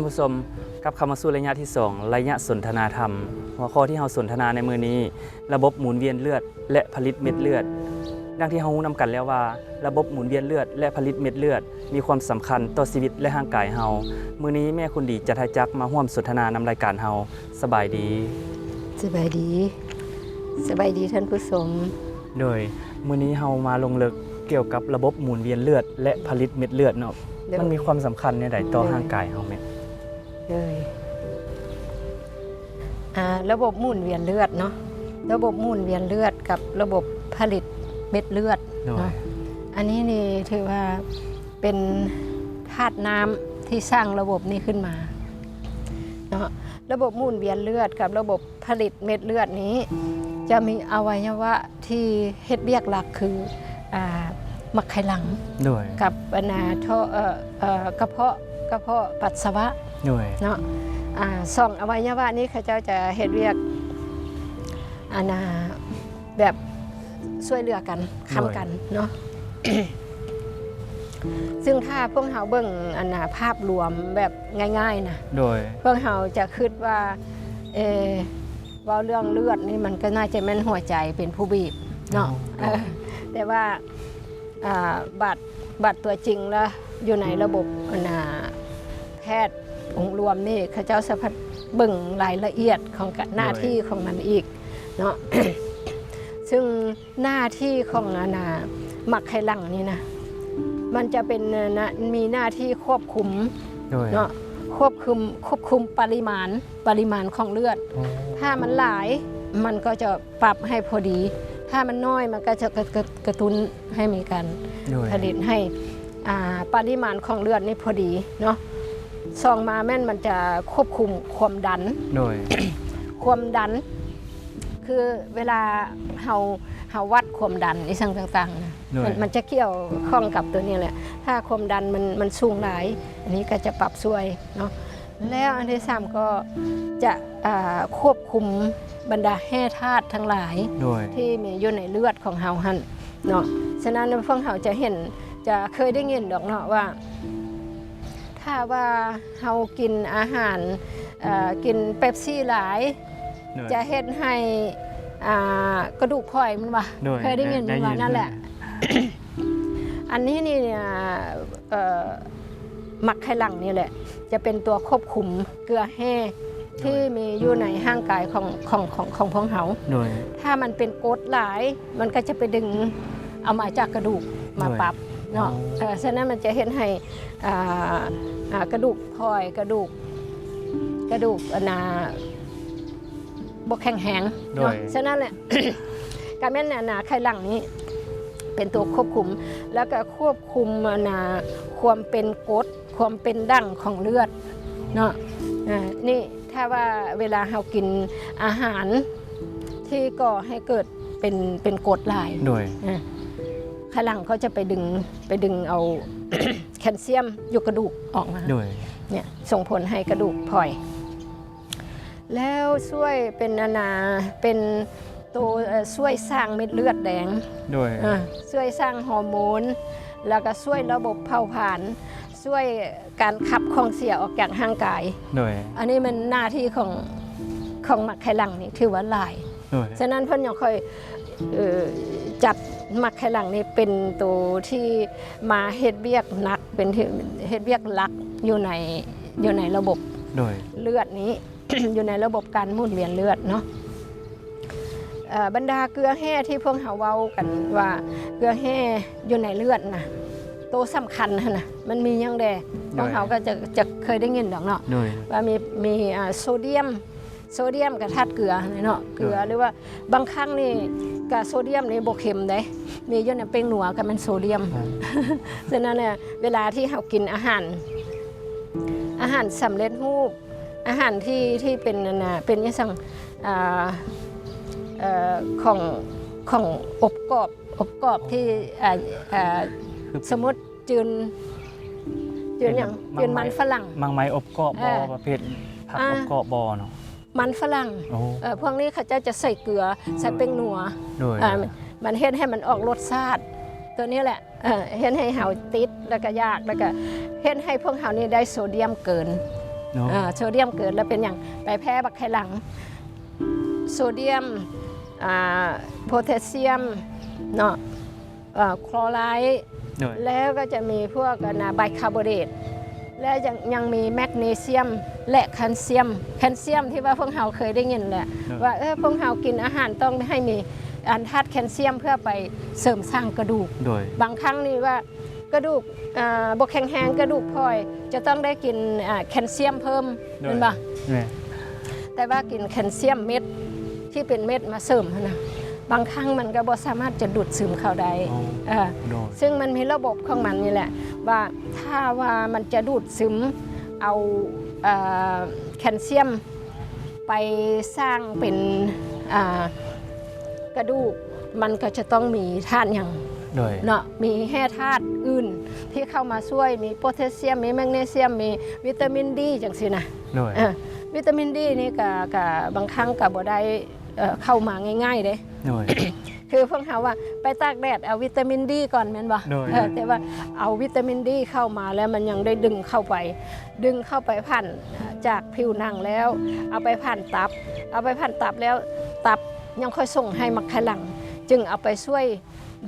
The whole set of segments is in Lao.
ທ່ານຜູ້ຊົມ ກັບເຂົ້າມາສູ່ໄລຍະທີສອງ ໄລຍະສົນທະນາທຳ. ຫົວຂໍ້ທີ່ເຮົາສົນທະນາໃນມື້ນີ້ ລະບົບໝູນວຽນເລືອດ ແລະ ຜະລິດເມັດເລືອດ. ດັ່ງທີ່ເຮົາຮູ້ນຳກັນແລ້ວວ່າ ລະບົບໝູນວຽນເລືອດ ແລະ ຜະລິດເມັດເລືອດ ມີຄວາມສຳຄັນຕໍ່ຊີວິດ ແລະ ຮ່າງກາຍເຮົາ. ມື້ນີ້ແມ່ຄົນດີຈະໄດ້ຈັກມາຮ່ວມສົນທະນານຳລາຍການເຮົາ. ສະບາຍດີ. ສະບາຍດີ. ສະບາຍດີທ່ານຜູ້ຊົມ. ໂດຍ ມື້ນີ້ເຮົາມາລົງເລິກກ່ຽວກັບລະບົບໝູນວຽນເລືອດ ແລະ ຜະລິດເມັດເລືອດເນາະ. ໂດຍ ມັນມີຄວາມສຳຄັນແນວໃດຕໍ່ ໂດຍ ຮ່າງກາຍເຮົາແມ່? ໂດຍ ອ່າ ລະບົບໝູນວຽນເລືອດເນາະ, ລະບົບໝູນວຽນເລືອດກັບລະບົບຜະລິດເມັດເລືອດ ໂດຍ ເນາະ, ອັນນີ້ນີ້ຖືວ່າເປັນທາດນ້ຳທີ່ສ້າງລະບົບນີ້ຂຶ້ນມາເນາະ. ລະບົບໝູນວຽນເລືອດກັບລະບົບ ຜະລິດເມັດເລືອດນີ້ຈະມີອະໄວຍະວະທີ່ເຮັດວຽກຫຼັກຄື ອ່າ ໝາກໄຂ່ຫຼັງ ໂດຍ ກັບອັນນ່າ ທໍ່ ເອີ ເອີ ກະເພາະ ກະເພາະປັດສະວະ ໂດຍ ເນາະ. ອ່າ ສອງອະໄວຍະວະນີ້ເຂົາເຈົ້າຈະເຮັດວຽກອັນນ່າ ແບບຊ່ວຍເຫຼືອກັນ ໂດຍ ຄ້ຳກັນເນາະ. ຊຶ່ງຖ້າພວກເຮົາເບິ່ງອັນນ່າ ພາບລວມແບບງ່າຍໆນະ ໂດຍ ພວກເຮົາຈະຄິດວ່າ ເອ ເວົ້າເລື່ອງເລືອດນີ້ ມັນກໍໜ້າຈະແມ່ນຫົວໃຈເປັນຜູ້ບີບເນາະ. ໂດຍ ເອີ ແຕ່ວ່າ ອ່າ ບາດ ບາດຕົວຈິງລະຢູ່ໃນລະບົບອັນນ່າ ແພດອົງລວມນີ້ ເຂົາເຈົ້າສາມາດເບິ່ງລາຍລະອຽດຂອງກະ ໂດຍ ໜ້າທີ່ຂອງມັນອີກເນາະ. ຊຶ່ງ ໜ້າທີ່ຂອງອັນນ່າ ໝາກໄຂ່ຫຼັງນີ້ນະ ມັນຈະເປັນ ນະ ມີໜ້າທີ່ຄວບຄຸມ ໂດຍ ເນາະ ຄວບຄຸມ ຄວບຄຸມປະລິມານ ປະລິມານຂອງເລືອດ. ໂອ້ ຖ້າມັນຫຼາຍ ມັນກໍຈະປັບໃຫ້ພໍດີ, ຖ້າມັນນ້ອຍ ມັນກໍຈະກະ ກະ ກະຕຸ້ນໃຫ້ມີການ ໂດຍ ຜະລິດໃຫ້ ອ່າ ປະລິມານຂອງເລືອດນີ້ພໍດີເນາະ. ສອງມາແມ່ນມັນຈະຄວບຄຸມຄວາມດັນ ໂດຍ ຄວາມດັນ ຄືເວລາເຮົາ ເຮົາວັດຄວາມດັນອີ່ຫຍັງຕ່າງໆນະ ໂດຍ ມັນ ມັນຈະກ່ຽວຂ້ອງກັບຕົວນີ້ແຫຼະ. ຖ້າຄວາມດັນມັນ ມັນສູງຫຼາຍ ອັນນີ້ກໍຈະປັບຊ່ວຍເນາະ. ແລ້ວອັນທີສາມກໍຈະ ອ່າ ຄວບຄຸມບັນດາແຮ່ທາດທັງຫຼາຍ ໂດຍ ທີ່ມີຢູ່ໃນເລືອດຂອງເຮົາຫັ້ນເນາະ. ສະນັ້ນພວກເຮົາຈະເຫັນ ຈະເຄີຍໄດ້ຍິນດອກເນາະວ່າ ຖ້າວ່າເຮົາກິນອາຫານ ເອີ ກິນເປັບຊີຫຼາຍ ໂດຍ ຈະເຮັດໃຫ້ ອ່າ ກະດູກພອຍ ແມ່ນບໍ່? ໂດຍ ເຄີຍໄດ້ຍິນ ໄດ້ ໄດ້ຍິນ ແມ່ນບໍ່? ນັ້ນແຫຼະ ອັນນີ້ນີ້ ເອີ ໝາກໄຂ່ຫຼັງນີ້ແຫຼະ ຈະເປັນຕົວຄວບຄຸມເກືອແຮ່ ໂດຍ ທີ່ມີຢູ່ໃນຮ່າງກາຍຂອງ ຂອງ ຂອງ ຂອງພວກເຮົາ ໂດຍ ຖ້າມັນເປັນກົດຫຼາຍ ມັນກໍຈະໄປດຶງເອົາມາຈາກກະດູກມາ ໂດຍ ປັບເນາະ. ໂອ້ ເອີ ສະນັ້ນມັນຈະເຮັດໃຫ້ ອ່າ ອ່າ ກະດູກພອຍ ກະດູກ ກະດູກອັນນ່າ ບໍ່ແຂງແຮງເນາະ ໂດຍ ສະນັ້ນແຫຼະ ກະແມ່ນອັນນ່າ ໄຂ່ຫຼັງນີ້ເປັນຕົວຄວບຄຸມ ແລ້ວກະຄວບຄຸມອັນນ່າ ຄວາມເປັນກົດ ຄວາມເປັນດ່າງຂອງເລືອດເນາະ. ເອີ ນີ້ ຖ້າວ່າເວລາເຮົາກິນອາຫານທີ່ກໍ່ໃຫ້ເກີດເປັນ ເປັນກົດຫຼາຍ ໂດຍ ເອີ ໄຂ່ຫຼັງເຂົາຈະໄປດຶງ ໄປດຶງເອົາແຄນຊຽມຢູ່ກະດູກອອກມາ ໂດຍ ເນຍ ສົ່ງຜົນໃຫ້ກະດູກພອຍ ແລ້ວຊ່ວຍເປັນອັນນ່າ ເປັນໂຕ ເອີ ຊ່ວຍສ້າງເມັດເລືອດແດງ ໂດຍ ເອີ ຊ່ວຍສ້າງຮໍໂມນ ແລ້ວກໍຊ່ວຍລະບົບເຜົາຜານ ຊ່ວຍການຂັບຂອງເສຍອອກຈາກຮ່າງກາຍ ໂດຍ ອັນນີ້ແມ່ນໜ້າທີ່ຂອງ ຂອງໝາກໄຂ່ຫຼັງນີ້ຖືວ່າຫຼາຍ ໂດຍ ສະນັ້ນເພິ່ນຍັງຄ່ອຍ ເອີ ຈັດໝາກໄຂ່ຫຼັງນີ້ເປັນໂຕທີ່ມາເຮັດວຽກໜັກ ເປັນທີ່ເຮັດວຽກຫຼັກຢູ່ໃນ ຢູ່ໃນລະບົບ ໂດຍ ເລືອດນີ້ ຢູ່ໃນລະບົບການໝູນວຽນເລືອດເນາະ. ເອີ ບັນດາເກືອແຮ່ທີ່ພວກເຮົາເວົ້າກັນວ່າເກືອແຮ່ຢູ່ໃນເລືອດນະ ໂຕສຳຄັນຫັ້ນນະ ມັນມີຫຍັງແດ່? ໂດຍ ພວກເຮົາກໍຈະ ຈະເຄີຍໄດ້ຍິນດອກເນາະ ໂດຍ ວ່າມີ ມີ ອ່າ ໂຊດຽມ ໂຊດຽມກໍທາດເກືອເນາະ ເກືອ ໂດຍ ຫຼືວ່າບາງຄັ້ງນີ້ກະໂຊດຽມນີ້ບໍ່ເຄັມເດ້ ມີຢູ່ໃນແປ້ງນົວກໍແມ່ນໂຊດຽມ. ອືມ ສະນັ້ນແຫຼະ ເວລາທີ່ເຮົາກິນອາຫານ ອາຫານສຳເລັດຮູບ ອາຫານທີ່ ທີ່ເປັນອັນນ່າ ເປັນອີ່ຫຍັງ ອ່າ ເອີ ຂອງ ຂອງອົບກອບ ອົບກອບທີ່ ອ່າ ອ່າ ຄື ສົມມຸດ ຈືນ ຈືນຫຍັງ ມັນ ຈືນມັນຝຣັ່ງ ມັນໄມ້ອົບກອບບໍ່ ເອີ ປະເພດຜັກ ອ່າ ອົບກອບບໍ່ເນາະ ມັນຝຣັ່ງ ໂອ້ ເອີ ພວກນີ້ເຂົາເຈົ້າຈະໃສ່ເກືອ ໃສ່ແປ້ງນົວ ໂດຍ ອ່າ ມັນເຮັດໃຫ້ມັນອອກລົດຊາດ ຕົວນີ້ແຫຼະ ເອີ ເຮັດໃຫ້ເຮົາຕິດ ແລ້ວກໍຢາກ ແລ້ວກໍເຮັດໃຫ້ພວກເຮົານີ້ໄດ້ໂຊດຽມເກີນ ເນາະ ອ່າ ໂຊດຽມເກີດແລ້ວເປັນຫຍັງ? ໄປແພ້ບັກໄຂ່ຫຼັງ ໂຊດຽມ ອ່າ ໂພແທດຊຽມເນາະ ເອີ ຄລໍໄລ ໂດຍ ແລ້ວກໍຈະມີພວກ ອັນນະ ໄບຄາໂບເນດ ແລະ ຍັງ ຍັງມີແມັກນີຊຽມ ແລະ ແຄນຊຽມ ແຄນຊຽມທີ່ວ່າພວກເຮົາເຄີຍໄດ້ຍິນແຫຼະ ໂດຍ ວ່າ ເອີ ພວກເຮົາກິນອາຫານຕ້ອງໃຫ້ມີ ອັນ ທາດແຄນຊຽມເພື່ອໄປເສີມສ້າງກະດູກ ໂດຍ ບາງຄັ້ງນີ້ວ່າກະດູກ ອ່າ ບໍ່ແຂງແຮງ ກະດູກພອຍ ຈະຕ້ອງໄດ້ກິນ ອ່າ ແຄນຊຽມເພີ່ມ ໂດຍ ແມ່ນບໍ່? ແມ່ນ ແຕ່ວ່າກິນແຄນຊຽມເມັດ ທີ່ເປັນເມັດມາເສີມຫັ້ນນະ ບາງຄັ້ງມັນກໍບໍ່ສາມາດຈະດູດຊຶມເຂົ້າໄດ້ ອໍ ເອີ ໂດຍ ຊຶ່ງມັນມີລະບົບຂອງມັນນີ້ແຫຼະ ວ່າຖ້າວ່າມັນຈະດູດຊຶມເອົາ ເອີ ແຄນຊຽມໄປສ້າງເປັນ ອ່າ ກະດູກ ມັນກໍຈະຕ້ອງມີທາດຫຍັງ ໂດຍ ເນາະ ມີແຮ່ທາດອື່ນທີ່ເຂົ້າມາຊ່ວຍ ມີໂພແທດຊຽມ ມີແມັກນີຊຽມ ມີວິຕາມິນດີ ຈັ່ງຊີ້ນະ ໂດຍ ເອີ ວິຕາມິນດີນີ້ກະ ກະບາງຄັ້ງກະບໍ່ໄດ້ ເອີ ເຂົ້າມາງ່າຍໆເດ້ ໂດຍ ຄືພວກເຮົາວ່າໄປຕາກແດດເອົາວິຕາມິນດີກ່ອນແມ່ນບໍ່? ໂດຍ ເອີ ແຕ່ວ່າເອົາວິຕາມິນດີເຂົ້າມາແລ້ວ ມັນຍັງໄດ້ດຶງເຂົ້າໄປ ດຶງເຂົ້າໄປຜ່ານຈາກຜິວໜັງແລ້ວ ເອົາໄປຜ່ານຕັບ ເອົາໄປຜ່ານຕັບແລ້ວ ຕັບຍັງຄ່ອຍສົ່ງໃຫ້ໝາກໄຂ່ຫຼັງ ຈຶ່ງເອົາໄປຊ່ວຍ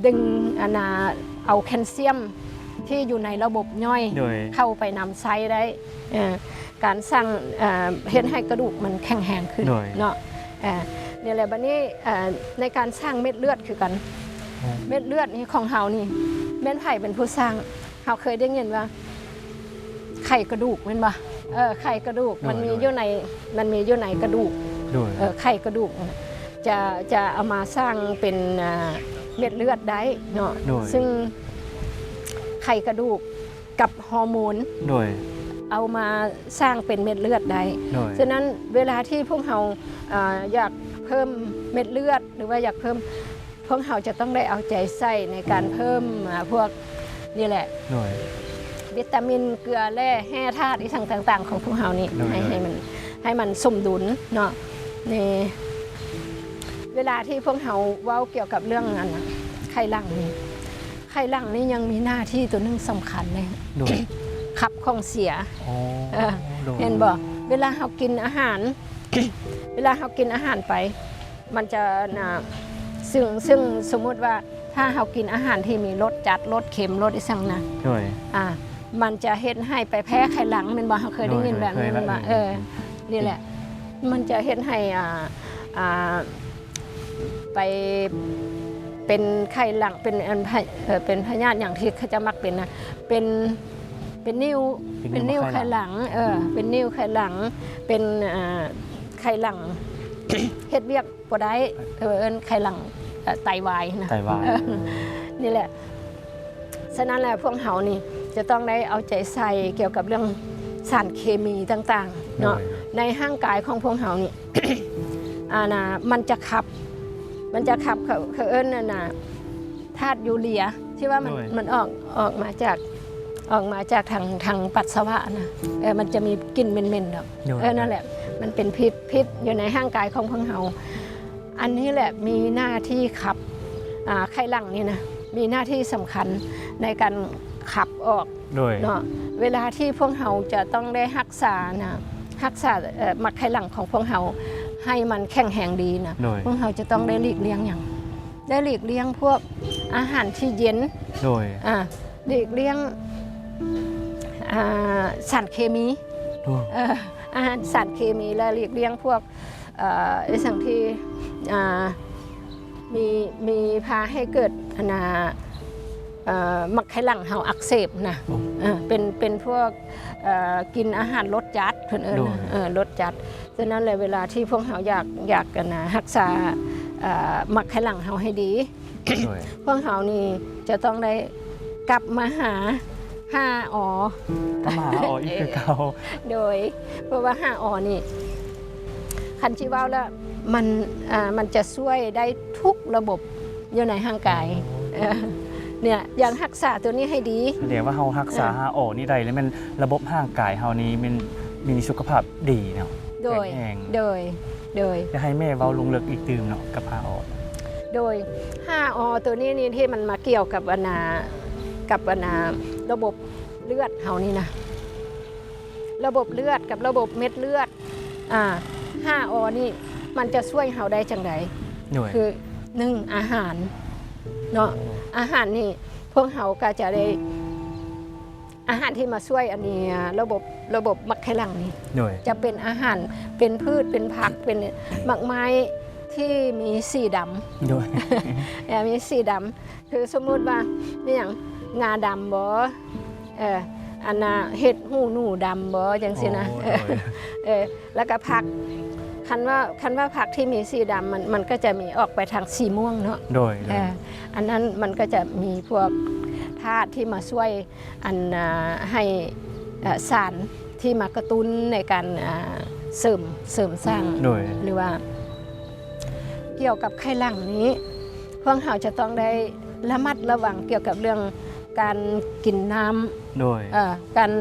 ດຶງ ອັນນະ ເອົາແຄນຊຽມທີ່ຢູ່ໃນລະບົບຍ່ອຍ ໂດຍ ເຂົ້າໄປນຳໃຊ້ໄດ້ ເອີ ການສ້າງ ເອີ ເຮັດໃຫ້ກະດູກມັນແຂງແຮງຂຶ້ນ ໂດຍ ເນາະ ເອີ ນີ້ແຫຼະ ບັດນີ້ ເອີ ໃນການສ້າງເມັດເລືອດຄືກັນ ໂອ້ ເມັດເລືອດນີ້ຂອງເຮົານີ້ ແມ່ນໃຜເປັນຜູ້ສ້າງ? ເຮົາເຄີຍໄດ້ຍິນວ່າໄຂ່ກະດູກແມ່ນບໍ່? ເອີ ໄຂ່ກະດູກ ໂດຍ ມັນມີ ໂດຍ ຢູ່ໃນ ມັນມີຢູ່ໃນກະດູກ ໂດຍ ເອີ ໄຂ່ກະດູກຈະ ຈະເອົາມາສ້າງເປັນ ອ່າ ເມັດເລືອດໄດ້ເນາະ ໂດຍ ຊຶ່ງໄຂ່ກະດູກກັບຮໍໂມນ ໂດຍ ເອົາມາສ້າງເປັນເມັດເລືອດໄດ້ ໂດຍ ສະນັ້ນເວລາທີ່ພວກເຮົາ ອ່າ ຢາກເພີ່ມເມັດເລືອດ ຫຼືວ່າຢາກເພີ່ມ ພວກເຮົາຈະຕ້ອງໄດ້ເອົາໃຈໃສ່ໃນການເພີ່ມ ອ່າ ພວກນີ້ແຫຼະ ໂດຍ ວິຕາມິນ ເກືອ ແຮ່ ແຮ່ທາດ ອີ່ຫຍັງຕ່າງໆຂອງພວກເຮົານີ້ ໂດຍ ໃຫ້ ໂດຍ ໃຫ້ມັນ ໃຫ້ມັນສົມດຸນເນາະ ນີ້ ເວລາທີ່ພວກເຮົາເວົ້າກ່ຽວກັບເລື່ອງ ອັນ ໄຂ່ຫຼັງນີ້ ໄຂ່ຫຼັງນີ້ຍັງມີໜ້າທີ່ຕົວໜຶ່ງສຳຄັນເດ້ ໂດຍ ຂັບຂອງເສຍ ອໍ ເອີ ໂດຍ ເຫັນບໍ່? ເວລາເຮົາກິນອາຫານ ເວລາເຮົາກິນອາຫານໄປ ມັນຈະ ນະ ຊຶ່ງ ຊຶ່ງສົມມຸດວ່າ ຖ້າເຮົາກິນອາຫານທີ່ມີລົດຈັດ ລົດເຄັມ ລົດອີ່ຫຍັງນະ ໂດຍ ອ່າ ມັນຈະເຮັດໃຫ້ໄປແພ້ໄຂ່ຫຼັງແມ່ນບໍ່? ເຮົາເຄີຍໄດ້ຍິນແບບນີ້ແມ່ນບໍ່? ໂດຍ ເຄີຍ ເຄີຍ ເອີ ນີ້ແຫຼະ ມັນຈະເຮັດໃຫ້ ອ່າ ອ່າ ໄປເປັນໄຂ່ຫຼັງ ເປັນອັນ ພະ ເອີ ເປັນພະຍາດຫຍັງທີ່ເຂົາເຈົ້າມັກເປັນນະ ເປັນ ເປັນນິ້ວ ເປັນນິ້ວ ເປັນນິ້ວໄຂ່ຫຼັງ ໄຂ່ຫຼັງ ເອີ ເປັນນິ້ວໄຂ່ຫຼັງ ເປັນ ອ່າ ໄຂ່ຫຼັງ ເຮັດວຽກບໍ່ໄດ້ ເອີ ເອີ້ນໄຂ່ຫຼັງ ເອີ ໄຕວາຍນະ ໄຕວາຍ ເອີ ນີ້ແຫຼະ ສະນັ້ນແຫຼະ ພວກເຮົານີ້ຈະຕ້ອງໄດ້ເອົາໃຈໃສ່ກ່ຽວກັບເລື່ອງສານເຄມີຕ່າງໆເນາະ ໂດຍ ໃນຮ່າງກາຍຂອງພວກເຮົານີ້ ອັນນະ ມັນຈະຂັບ ມັນຈະຂັບ ເຂົາ ເຂົາເອີ້ນ ອັນນະ ທາດຢູເຣຍ ທີ່ວ່າມັນ ໂດຍ ມັນອອກ ອອກມາຈາກ ອອກມາຈາກທາງ ທາງປັດສະວະນະ ເອີ ມັນຈະມີກິ່ນເໝັນໆດອກ ໂດຍ ເອີ ນັ້ນແຫຼະ ມັນເປັນພິດ ພິດຢູ່ໃນຮ່າງກາຍຂອງພວກເຮົາ ອັນນີ້ແຫຼະມີໜ້າທີ່ຂັບ ອ່າ ໄຂ່ຫຼັງນີ້ນະ ມີໜ້າທີ່ສຳຄັນໃນການຂັບອອກ ໂດຍ ເນາະ ເວລາທີ່ພວກເຮົາຈະຕ້ອງໄດ້ຮັກສານະ ຮັກສາ ເອີ ໝາກໄຂ່ຫຼັງຂອງພວກເຮົາໃຫ້ມັນແຂງແຮງດີນະ ໂດຍ ພວກເຮົາຈະຕ້ອງໄດ້ຫຼີກລ່ຽງຫຍັງ? ໄດ້ຫຼີກລ່ຽງພວກອາຫານທີ່ເຢັນ ໂດຍ ອ່າ ຫຼີກລ່ຽງ ອ່າ ສານເຄມີ ໂດຍ ເອີ ອາຫານສານເຄມີ ແລະ ຫຼີກລ່ຽງພວກ ເອີ ອີ່ຫຍັງທີ່ ອ່າ ມີ ມີພາໃຫ້ເກີດ ອັນນາ ເອີ ໝາກໄຂ່ຫຼັງເຮົາອັກເສບນະ ໂອ້ ເອີ ເປັນ ເປັນພວກ ເອີ ກິນອາຫານລົດຈັດ ເພິ່ນເອີ້ນ ໂດຍ ເອີ ລົດຈັດ. ສະນັ້ນແຫຼະ ເວລາທີ່ພວກເຮົາຢາກ ຢາກ ອັນນາ ຮັກສາ ເອີ ໝາກໄຂ່ຫຼັງເຮົາໃຫ້ດີ ໂດຍ ພວກເຮົານີ້ຈະຕ້ອງໄດ້ກັບມາຫາ ຫ້າ ອໍ ກັບມາຫາ ອໍ ອີກຄືເກົ່າ ໂດຍ ເພາະວ່າ ຫ້າ ອໍ ນີ້ ຄັນຊິເວົ້າແລ້ວ ມັນ ອ່າ ມັນຈະຊ່ວຍໄດ້ທຸກລະບົບຢູ່ໃນຮ່າງກາຍ ອໍ ເອີ ເນີ້ຍ ຢ່າງຮັກສາຕົວນີ້ໃຫ້ດີ ສະແດງວ່າເຮົາຮັກສາ ເອີ ຫ້າ ອໍ ນີ້ໄດ້ ແລ້ວແມ່ນລະບົບຮ່າງກາຍເຮົານີ້ແມ່ນມີສຸຂະພາບດີເນາະ ໂດຍ ແຂງແຮງ ໂດຍ ໂດຍ ຢາກໃຫ້ແມ່ເວົ້າລົງເລິກອີກຕື່ມເນາະ ກັບ ຫ້າ ອໍ ໂດຍ ຫ້າ ອໍ ໂຕນີ້ນີ້ທີ່ມັນມາກ່ຽວກັບ ອັນນາ ກັບ ອັນນາ ລະບົບເລືອດເຮົານີ້ນະ ລະບົບເລືອດກັບລະບົບເມັດເລືອດ ອ່າ ຫ້າ ອໍ ນີ້ ມັນຈະຊ່ວຍເຮົາໄດ້ຈັ່ງໃດ? ໂດຍ ຄື ໜຶ່ງ ອາຫານເນາະ ອາຫານນີ້ ພວກເຮົາກໍຈະໄດ້ ອາຫານທີ່ມາຊ່ວຍອັນນີ້ ລະບົບ ລະບົບໝາກໄຂ່ຫຼັງນີ້ ໂດຍ ຈະເປັນອາຫານ ເປັນພືດ ເປັນຜັກ ເປັນໝາກໄມ້ທີ່ມີສີດຳ ໂດຍ ເອີ ມີສີດຳ ຄືສົມມຸດວ່າ ແມ່ນຫຍັງ ງາດຳບໍ ເອີ ອັນນ່າ ເຫັດຫູໜູດຳບໍ ຈັ່ງຊີ້ນະ ໂອ້ ເອີ ໂດຍ ເອີ ແລ້ວກໍຜັກ ຄັນວ່າ ຄັນວ່າຜັກທີ່ມີສີດຳ ມັນ ມັນກໍຈະມີອອກໄປທາງສີມ່ວງເນາະ ໂດຍ ໂດຍ ເອີ ອັນນັ້ນມັນກໍຈະມີພວກທາດທີ່ມາຊ່ວຍ ອັນ ອ່າ ໃຫ້ ເອີ ສານທີ່ມາກະຕຸ້ນໃນການ ອ່າ ເສີມ ເສີມສ້າງ ໂດຍ ຫຼືວ່າກ່ຽວກັບໄຂ່ຫຼັງນີ້ ພວກເຮົາຈະຕ້ອງໄດ້ລະມັດລະວັງກ່ຽວກັບເລື່ອງການກິນນ້ຳ ໂດຍ ເອີ ການ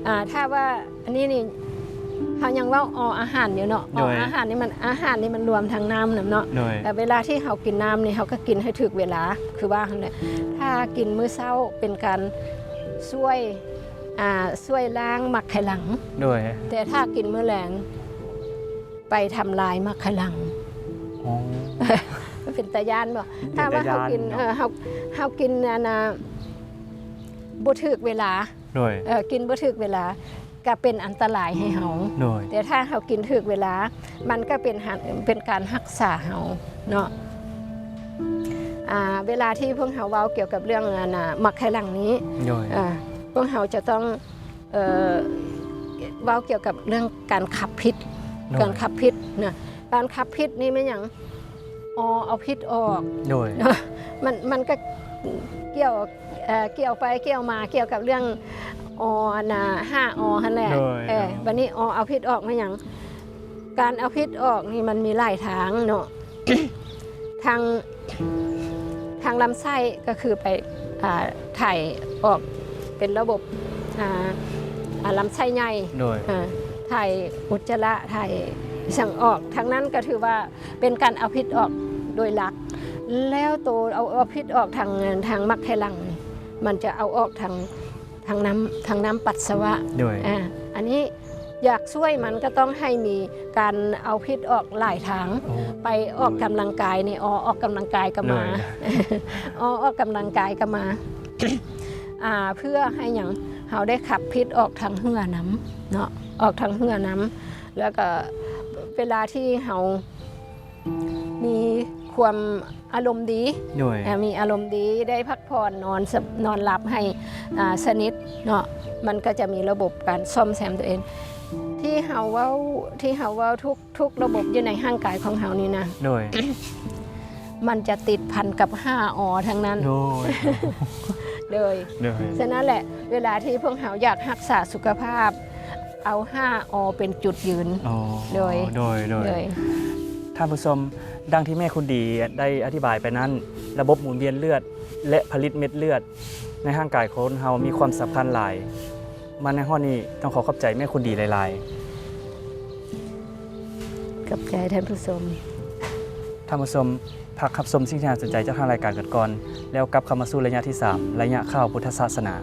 ອ່າ ຖ້າວ່າ ອັນນີ້ນີ້ ເຮົາຍັງເວົ້າ ອ ອາຫານຢູ່ເນາະ ໂດຍ ອ ອາຫານນີ້ມັນ ອາຫານນີ້ມັນລວມທັງນ້ຳນຳເນາະ ໂດຍ ແຕ່ເວລາທີ່ເຮົາກິນນ້ຳນີ້ ເຮົາກໍກິນໃຫ້ຖືກເວລາ ຄືວ່າຫັ້ນແຫຼະ ຖ້າກິນມື້ເຊົ້າເປັນການຊ່ວຍ ອ່າ ຊ່ວຍລ້າງໝາກໄຂ່ຫຼັງ ໂດຍ ແຕ່ຖ້າກິນມື້ແລງ ໄປທຳລາຍໝາກໄຂ່ຫຼັງ ອໍ ເປັນຕາຢ້ານບໍ່? ເປັນຕາຢ້ານ ຖ້າວ່າເຮົາກິນ ເນາະ ເອີ ເຮົາ ເຮົາກິນອັນນ່າ ບໍ່ຖືກເວລາ ໂດຍ ເອີ ກິນບໍ່ຖືກເວລາ ກະເປັນອັນຕະລາຍໃຫ້ເຮົາ ໂດຍ ແຕ່ຖ້າເຮົາກິນຖືກເວລາ ມັນກະເປັນ ເປັນການຮັກສາເຮົາເນາະ ອ່າ ເວລາທີ່ພວກເຮົາເວົ້າກ່ຽວກັບເລື່ອງອັນນ່າ ໝາກໄຂ່ຫຼັງນີ້ ໂດຍ ເອີ ພວກເຮົາຈະຕ້ອງ ເອີ ເວົ້າກ່ຽວກັບເລື່ອງການຂັບພິດ ໂດຍ ການຂັບພິດນະ ການຂັບພິດນີ້ແມ່ນຫຍັງ? ອໍ ເອົາພິດອອກ ໂດຍ ເນາະ ມັນ ມັນກໍກ່ຽວ ເອີ ກ່ຽວໄປກ່ຽວມາ ກ່ຽວກັບເລື່ອງ ອໍ ອັນນ່າ ຫ້າ ອໍ ຫັ້ນແຫຼະ ໂດຍ ເອີ ໂດຍ ບັດນີ້ ອໍ ເອົາພິດອອກແມ່ນຫຍັງ? ການເອົາພິດອອກນີ້ມັນມີຫຼາຍທາງເນາະ ທາງ ທາງລຳໄສ້ກໍຄືໄປ ອ່າ ຖ່າຍອອກເປັນລະບົບ ອ່າ ອ່າ ລຳໄສ້ໃຫຍ່ ໂດຍ ອ່າ ຖ່າຍອຸດຈະລະ ຖ່າຍສັງອອກ ທາງນັ້ນກໍຖືວ່າເປັນການເອົາພິດອອກໂດຍຫຼັກ ແລ້ວໂຕເອົາ ເອົາພິດອອກທາງ ທາງໝາກໄຂ່ຫຼັງນີ້ ມັນຈະເອົາອອກທາງ ທາງນ້ຳ ທາງນ້ຳປັດສະວະ ໂດຍ ອ່າ ອັນນີ້ ຢາກຊ່ວຍມັນກໍຕ້ອງໃຫ້ມີການເອົາພິດອອກຫຼາຍທາງ ໂອ້ ໄປອອກກຳລັງກາຍນີ້ ອໍ ອອກກຳລັງກາຍກໍມາ ໂດຍ ອໍ ອອກກຳລັງກາຍກໍມາ ອ່າ ເພື່ອໃຫ້ຫຍັງ? ເຮົາໄດ້ຂັບພິດອອກທາງເຫື່ອນຳເນາະ ອອກທາງເຫື່ອນຳ ແລ້ວກໍເວລາທີ່ເຮົາ ມີຄວາມອາລົມດີ ໂດຍ ເອີ ມີອາລົມດີ ໄດ້ພັກຜ່ອນ ນອນສະ ນອນຫຼັບໃຫ້ ອ່າ ສະໜິດເນາະ ມັນກໍຈະມີລະບົບການສ້ອມແຊມຕົວເອງ ທີ່ເຮົາເວົ້າ ທີ່ເຮົາເວົ້າທຸກ ທຸກລະບົບຢູ່ໃນຮ່າງກາຍຂອງເຮົານີ້ນະ ໂດຍ ມັນຈະຕິດພັນກັບຫ້າ ອໍ ທັງນັ້ນ ໂດຍ ໂດຍ ໂດຍ ສະນັ້ນແຫຼະ ເວລາທີ່ພວກເຮົາຢາກຮັກສາສຸຂະພາບ ເອົາຫ້າ ອໍ ເປັນຈຸດຢືນ ອໍ ໂດຍ ໂດຍ ໂດຍ ໂດຍ ທ່ານຜູ້ຊົມ, ດັ່ງທີ່ແມ່ຄຸນດີໄດ້ອະທິບາຍໄປນັ້ນ, ລະບົບໝູນວຽນເລືອດ ແລະ ຜະລິດເມັດເລືອດໃນຮ່າງກາຍຄົນເຮົາມີຄວາມສຳຄັນຫຼາຍ. ມາໃນຮອດນີ້ຕ້ອງຂໍຂອບໃຈແມ່ຄຸນດີຫຼາຍໆ. ຂອບໃຈທ່ານຜູ້ຊົມ. ທ່ານຜູ້ຊົມ, ພັກຮັບຊົມສິ່ງທີ່ໜ້າສົນໃຈຈາກທາງລາຍການກັນກ່ອນ, ແລ້ວກັບເຂົ້າມາສູ່ໄລຍະທີສາມ, ໄລຍະຂ່າວພຸດທະສາສະໜາ.